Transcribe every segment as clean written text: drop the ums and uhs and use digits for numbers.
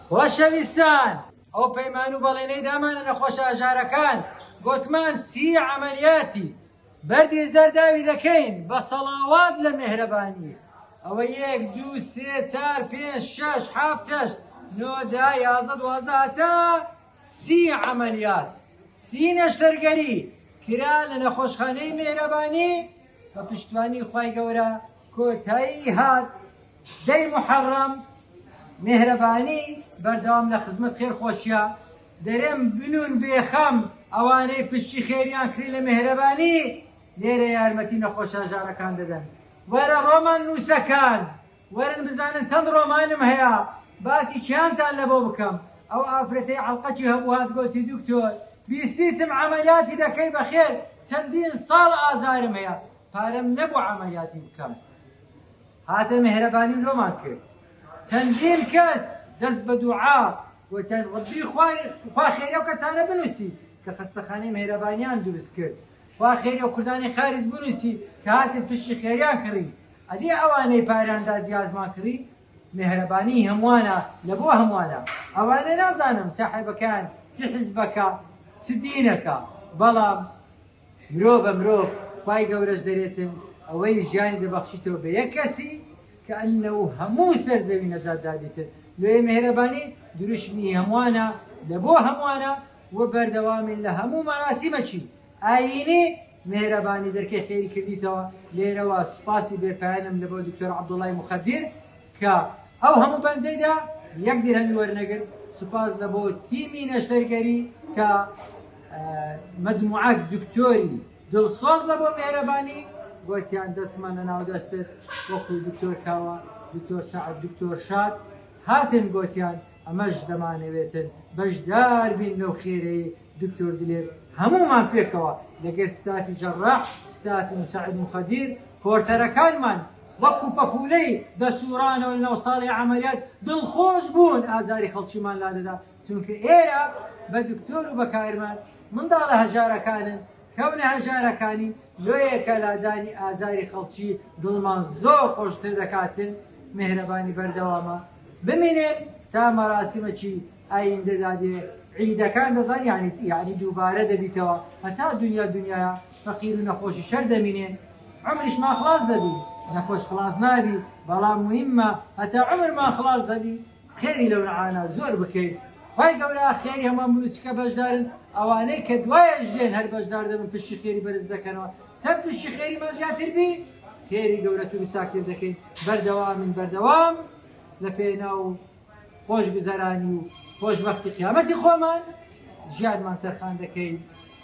خۆشەویستان ئەو پەیمان و بەڵێنەی دامانە نەخۆشە هەژارەکان گۆتمان چی عەمەلیاتی بەردی زەرداوی دەکەین بە سەڵاوات لە مێهرەبانی ئەوە یەک دوو سێ چار پێنج شەش حەفت هەشت نۆ دە 11 12 هەتا سی عەمەلیات سی نەشتەرگەری کرا لە نەخۆشخانەی مێهرەبانی بە پشتوانی خوای گەورە کۆتایی هات دەی موحەڕەم مێهرەبانی بەردەوام لە خزمەت خێر خۆشیە دەرێم بنون بێخەم ئەوانەی پشتی خێریان کڕی لە مێهرەبانی لێرە یارمەتی نەخۆش هەژارەکان دەدەن وەرە ڕۆمان نوسەکان وەرن بزانن چەند ڕۆمانم هەیە باسی کیانتان لەبۆ بکەم ئەو ئافرەتەی عەڵقەکی هەبوو هات گۆتی دکتۆر بیستیتم عەمەلیاتی دەکەی بەخێر چەندین ساڵ ئازارم هەیە پارەم نەبوو عەمەلیاتی بکەم هاتە میهرەبانی و لۆمان کرد چەندین کەس دەست بە دوعا وتیان ڕەبی خوا خێری ئەو کەسانە بنووسی کە خەستەخانەی میهرەبانیان دروست کرد خوا خێری ئەو کوردانی خارج بنووسی کە هاتن پشتی خێریان کڕی ئەدی ئەوانەی پاریان دا جیازمان کڕی میهرەبانی هەمووانە لە بۆ هەمووانە ئەوانە نازانم ساحێبەکان چ حیزبەکە چ دینەکە بەڵام مرۆڤە مرۆڤ خوای گەورەش دەرێتن ئەوەی ژیانی دەبەخشیتەوە بە یەک کەسی کە ئەو هەموو سەر زەوی نەجات دابیتن لۆیە میهرەبانی دروشمی هەمووانە لە بۆ هەمووانە و بەردەوامین لە هەموو مەراسیمەکی ئایینی میهرەبانی دەرکەی خێری کردیتەوە لێرەوە سوپاسی بێ پایانم لە بۆ دکتۆر عەبدوڵای موخەدیر کە ئەو هەموو پەنجەی دا یەک دیرهەمی وەرنەگرت، سوپاس لە بۆ تیمی نەشتەرگەری کە مەجموعەک دکتۆری دڵسۆز لە بۆ مێهرەبانی گۆتیان دەستمان لە ناو دەستت وەکو دکتۆر کاوە دکتۆر سەعد دکتۆر شاد هاتن گۆتیان ئەمەش دەمانەوێتن بەشدار بین لەو خێرەی دکتۆر دلێر هەموومان پێکەوە لەگەر ستافی جەڕاح ستافی مساعد موخەدیر پۆرتەرەکانمان وەکو پەپولەی دەسوڕانەوە لەناو ساڵی عەمەلیات دڵخۆش بوون ئازاری خەڵکیمان لادەدا چونکە ئێرە بە دکتۆر و بە کارمەند منداڵە هەژارەکانن کەونە هەژارەکانین لۆیە کە لادانی ئازاری خەڵکی دڵمان زۆر خۆشتر دەکاتن میهرەبانی بەردەوامە بمینێن تا مەراسیمەکی ئایندەدا دێ عیدەکان دەزانی یانی چی یانی دووبارە دەبیتەوە هەتا دونیا دونیایە فەقیر و نەخۆشیش هەر دەمینێ عومریشمان خڵاس دەبی نەخۆش خڵاس نابی بەڵام موهیمە هەتا عومرمان خڵاس دەبی خێری لەو نعانە زۆر بکەین خوای گەورە خێری هەمووان بنووسی کە بەشدارن ئەوانەی کە دوایش دێن هەر بەشدار دەبن پشتی خێری بەرز دەکەنەوە چەند پشتی خێریمان زیاتر بی خێری گەورەتر و چاکتر دەکەین بەردەوامین بەردەوام لە پێناو خۆشگوزەرانی و خۆشبەختی قیامەتی خۆمان ژیانمان تەرخان دەکەین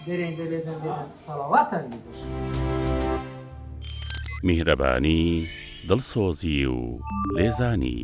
دەرێن دەبێ دەم لێدەن سەڵاواتان لێ بێ. میهرەبانی، دڵسۆزی و لێزانی.